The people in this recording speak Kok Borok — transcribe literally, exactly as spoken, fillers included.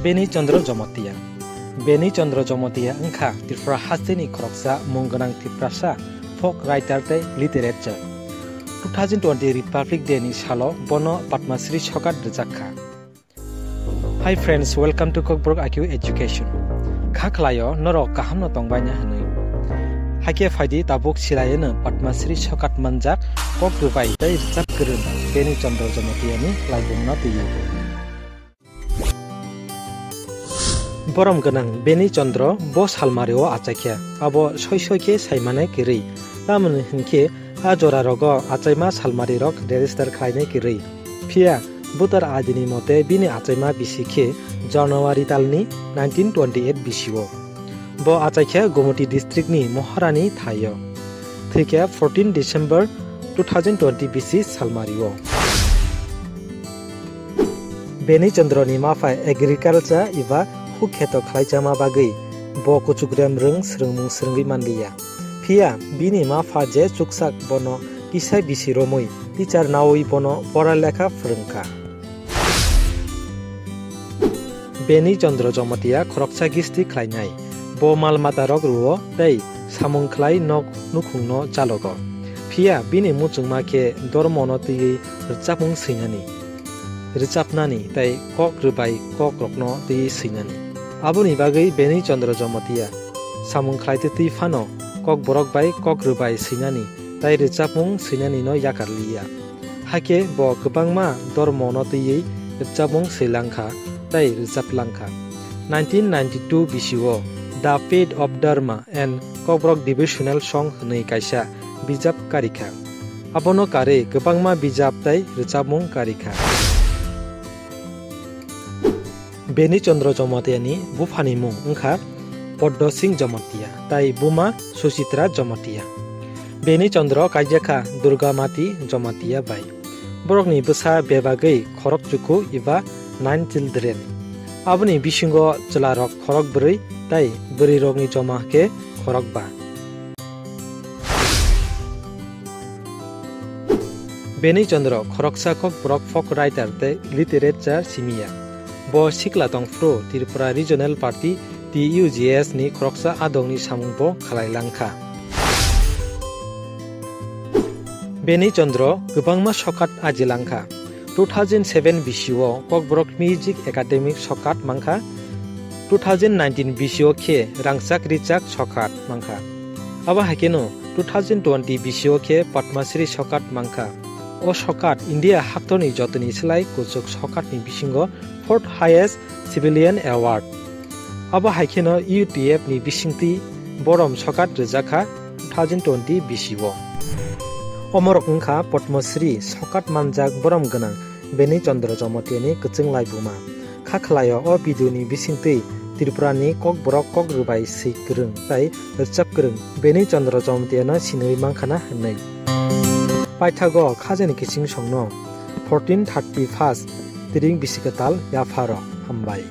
Beni Chandra Jamatia. Beni Chandra Jamatia wngkha Tripura hasteni khoroksa mung gwnang Tiprasa folk writer tei literature. Two thousand twenty Republic Day ni salo bono Padma Shri sokat rwjak kha. Hi friends, welcome to Kokborok I Q Education. Kha khlaio norok kaham no tongbaina hwnwi. Hakhe phaidi tabuk silaiyano Padma Shri sokat manjak kok rwbai tei rwchap kwrwng Beni Chandra Jamatia ni laibumno twiwi. Borom gwnang Beni Chandra bo salmario achaikha, abo soi soi khe saimane kwrwi. Tamoni hwnkhe a jorarogo achaima salmarirok register khlainai kwrwi. Phiya voter I D ni mote bini achaima bisi khe January talni nineteen twenty eight bisio. Bo achaikha Gomoti district ni Moharani thaio. Thwikha fourteen December two thousand twenty bisi salmario. Beni Chandra ni mapha agriculture eba huk kheto khlaichama bagwi bo kuchukrem rwng swrwngmung swrwngwi manliya. Phiya bini mapha je chuksak bono kisa bisi romwi teacher nawi bono pora lekha phwrwngkha. Beni Chandra Jamatia khoroksa gisti khlainai. Bo mal matarok rwo tei samung khlai nok nukhungno chalogo. Phiya bini muchungma khe dormono twiwi rwchapmung swinani, rwchapnani tei kok rwbai kokrokno twiwi swinani. Aboni bagwi Beni Chandra Jamatia samung khlai twi twi phano Kokborok bai kok rwbai swinani tei rwchapmung swinanino yakar liya. Hakhe bo kwbangma dormono twiwi rwchapmung swilangkha tei rwchaplangkha. Nineteen ninety-two bisio The Fate of Dharma and Kokborok Devotional Song hwnwi kaisa bijap karikha. Abono karwi kwbangma bijap tei rwchapmung karikha. Beni Chandra Jamatia ni buphani mung wngkha Padma Singh Jamatia tai buma Suchitra Jamatia. Beni Chandra kaijakha Durga Mati Jamatia bai. Borokni bwsa bebagwi khorok chuku eba nine children. Aboni bisingo chwlarok khorok bwrwi tai bwrwirokni joma khe khorok ba. Beni Chandra khoroksa Kokborok folk writer tei literature simiya. Bo sikla tongphuru Tripura Regional Party, T U J S ni khoroksa adongni samung bo khlai langkha. Beni Chandra kwbangma sokat aji langkha. Two thousand seven bisio Kokborok Music Academy sokat mankha. Two thousand nineteen bisio khe rangchak richak sokat mankha. Abo hai kheno two thousand twenty bisio khe Padma Shri sokat mankha. O sokat India haktorni jotoni slai kuchuk sokatni bisingo fourth highest civilian award. Abo hai kheno U T F ni bisingtwi borom sokat rwjakha two thousand twenty bisio. Omorok wngkha Padma Shri sokat manjak borom gwnang Beni Chandra Jamatia ni kwchwng laibuma. Kha khlaio o video ni bisingtwi Tripura ni Kokborok kok rwbai swi kwrwng tai rwchap kwrwng Beni Chandra Jamatia no sinwi mankhana hwnwi. Paithago khajani kiching songno fourteen thirty first tiring bisi kwtal yapharo. Hambai.